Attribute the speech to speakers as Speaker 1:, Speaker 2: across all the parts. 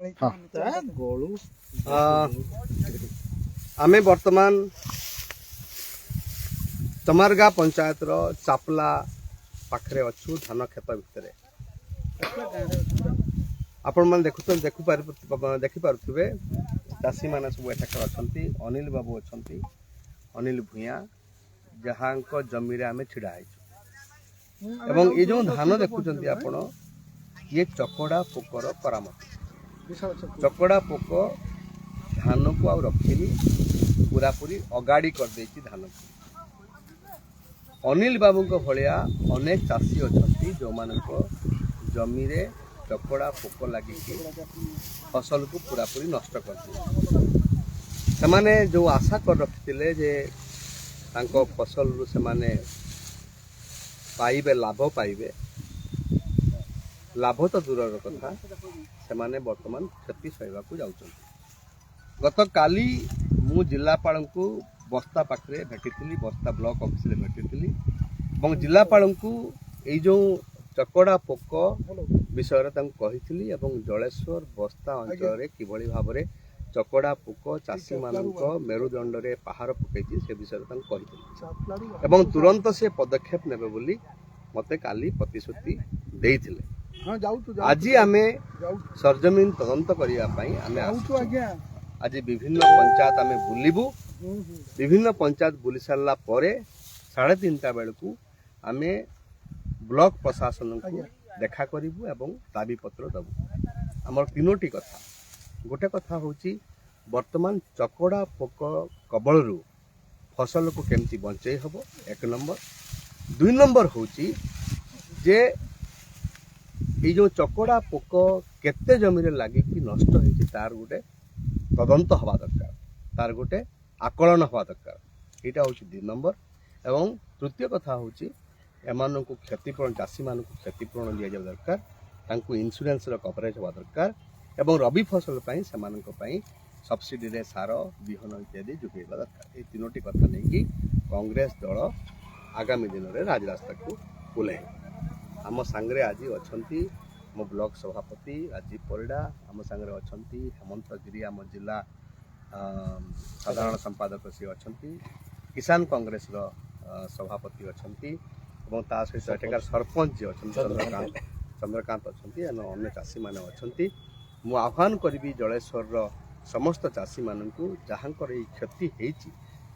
Speaker 1: ହଁ।
Speaker 2: ଗଳୁ।
Speaker 1: ଆମେ ବର୍ତ୍ତମାନ ତମାରଗାଁ ପଞ୍ଚାୟତର ଚାପଲା ପାଖରେ ଅଛୁ, ଧାନ କ୍ଷେତ ଭିତରେ। ଆପଣମାନେ ଦେଖୁଛନ୍ତି, ଦେଖିପାରୁଥିବେ, ଚାଷୀମାନେ ସବୁ ଏଠାକାର ଅଛନ୍ତି। ଅନିଲ ବାବୁ ଅଛନ୍ତି, ଅନିଲ ଭୂୟାଁ, ଯାହାଙ୍କ ଜମିରେ ଆମେ ଛିଡ଼ା ହେଇଛୁ। ଏବଂ ଏ ଯେଉଁ ଧାନ ଦେଖୁଛନ୍ତି ଆପଣ, ଇଏ ଚକଡ଼ା ପୋକର କରାମତି। ଚକଡ଼ା ପୋକ ଧାନକୁ ଆଉ ରଖିନି, ପୁରାପୁରି ଅଗାଡ଼ି କରିଦେଇଛି ଧାନକୁ। ଅନିଲ ବାବୁଙ୍କ ଭଳିଆ ଅନେକ ଚାଷୀ ଅଛନ୍ତି, ଯେଉଁମାନଙ୍କ ଜମିରେ ଚକଡ଼ା ପୋକ ଲାଗିକି ଫସଲକୁ ପୁରାପୁରି ନଷ୍ଟ କରିଦେଇଛି। ସେମାନେ ଯେଉଁ ଆଶା କରି ରଖିଥିଲେ ଯେ ତାଙ୍କ ଫସଲରୁ ସେମାନେ ପାଇବେ, ଲାଭ ପାଇବେ, ଲାଭ ତ ଦୂରର କଥା, ସେମାନେ ବର୍ତ୍ତମାନ କ୍ଷତି ସହିବାକୁ ଯାଉଛନ୍ତି। ଗତକାଲି ମୁଁ ଜିଲ୍ଲାପାଳଙ୍କୁ ବସ୍ତା ପାଖରେ ଭେଟିଥିଲି, ବସ୍ତା ବ୍ଲକ ଅଫିସରେ ଭେଟିଥିଲି ଏବଂ ଜିଲ୍ଲାପାଳଙ୍କୁ ଏଇ ଯେଉଁ ଚକଡ଼ା ପୋକ ବିଷୟରେ ତାଙ୍କୁ କହିଥିଲି ଏବଂ ଜଳେଶ୍ୱର ବସ୍ତା ଅଞ୍ଚଳରେ କିଭଳି ଭାବରେ ଚକଡ଼ା ପୋକ ଚାଷୀମାନଙ୍କ ମେରୁଦଣ୍ଡରେ ପାହାର ପକାଇଛି, ସେ ବିଷୟରେ ତାଙ୍କୁ କହିଥିଲି ଏବଂ ତୁରନ୍ତ ସେ ପଦକ୍ଷେପ ନେବେ ବୋଲି ମୋତେ କାଲି ପ୍ରତିଶ୍ରୁତି ଦେଇଥିଲେ।
Speaker 2: ହଁ, ଯାଉଛୁ।
Speaker 1: ଆଜି ଆମେ ସରଜମିନ ତଦନ୍ତ କରିବା ପାଇଁ ଆମେ
Speaker 2: ଯାଉଛୁ।
Speaker 1: ଆସିଛୁ।
Speaker 2: ଆଜ୍ଞା।
Speaker 1: ଆଜି ବିଭିନ୍ନ ପଞ୍ଚାୟତ ଆମେ ବୁଲିବୁ। ବିଭିନ୍ନ ପଞ୍ଚାୟତ ବୁଲି ସାରିଲା ପରେ 3:30 ବେଳକୁ ଆମେ ବ୍ଲକ ପ୍ରଶାସନକୁ ଦେଖା କରିବୁ ଏବଂ ଦାବିପତ୍ର ଦେବୁ। ଆମର ତିନୋଟି କଥା। ଗୋଟେ କଥା ହେଉଛି, ବର୍ତ୍ତମାନ ଚକଡ଼ା ପୋକ କବଳରୁ ଫସଲକୁ କେମିତି ବଞ୍ଚେଇ ହେବ, ଏକ ନମ୍ବର। ଦୁଇ ନମ୍ବର ହେଉଛି ଯେ ଏଇ ଯେଉଁ ଚକଡ଼ା ପୋକ କେତେ ଜମିରେ ଲାଗିକି ନଷ୍ଟ ହେଇଛି, ତାର ଗୋଟେ ତଦନ୍ତ ହେବା ଦରକାର, ତାର ଗୋଟେ ଆକଳନ ହେବା ଦରକାର। ଏଇଟା ହେଉଛି ଦୁଇ ନମ୍ବର। ଏବଂ ତୃତୀୟ କଥା ହେଉଛି, ଏମାନଙ୍କୁ କ୍ଷତିପୂରଣ, ଚାଷୀମାନଙ୍କୁ କ୍ଷତିପୂରଣ ଦିଆଯିବା ଦରକାର, ତାଙ୍କୁ ଇନ୍ସୁରାନ୍ସର କଭରେଜ ହେବା ଦରକାର ଏବଂ ରବି ଫସଲ ପାଇଁ ସେମାନଙ୍କ ପାଇଁ ସବସିଡ଼ିରେ ସାର, ବିହନ ଇତ୍ୟାଦି ଯୋଗାଇବା ଦରକାର। ଏଇ ତିନୋଟି କଥା ନେଇକି କଂଗ୍ରେସ ଦଳ ଆଗାମୀ ଦିନରେ ରାଜରାସ୍ତାକୁ ଓହ୍ଲାଇବ। ଆମ ସାଙ୍ଗରେ ଆଜି ଅଛନ୍ତି ମୋ ବ୍ଲକ ସଭାପତି ରାଜୀବ ପରିଡ଼ା, ଆମ ସାଙ୍ଗରେ ଅଛନ୍ତି ହେମନ୍ତ ଗିରି, ଆମ ଜିଲ୍ଲା ସାଧାରଣ ସମ୍ପାଦକ ସିଏ ଅଛନ୍ତି, କିଷାନ କଂଗ୍ରେସର ସଭାପତି ଅଛନ୍ତି ଏବଂ ତା ସହିତ ଏଠାକାର ସରପଞ୍ଚ ଯିଏ ଅଛନ୍ତି, ଚନ୍ଦ୍ରକାନ୍ତ ଅଛନ୍ତି ଏବଂ ଅନ୍ୟ ଚାଷୀମାନେ ଅଛନ୍ତି। ମୁଁ ଆହ୍ୱାନ କରିବି ଜଳେଶ୍ୱରର ସମସ୍ତ ଚାଷୀମାନଙ୍କୁ, ଯାହାଙ୍କର ଏଇ କ୍ଷତି ହେଇଛି,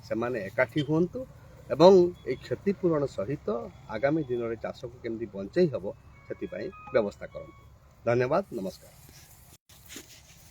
Speaker 1: ସେମାନେ ଏକାଠି ହୁଅନ୍ତୁ ଏବଂ ଏଇ କ୍ଷତିପୂରଣ ସହିତ ଆଗାମୀ ଦିନରେ ଚାଷକୁ କେମିତି ବଞ୍ଚେଇ ହେବ, ସେଥିପାଇଁ ବ୍ୟବସ୍ଥା କରନ୍ତୁ। ଧନ୍ୟବାଦ, ନମସ୍କାର।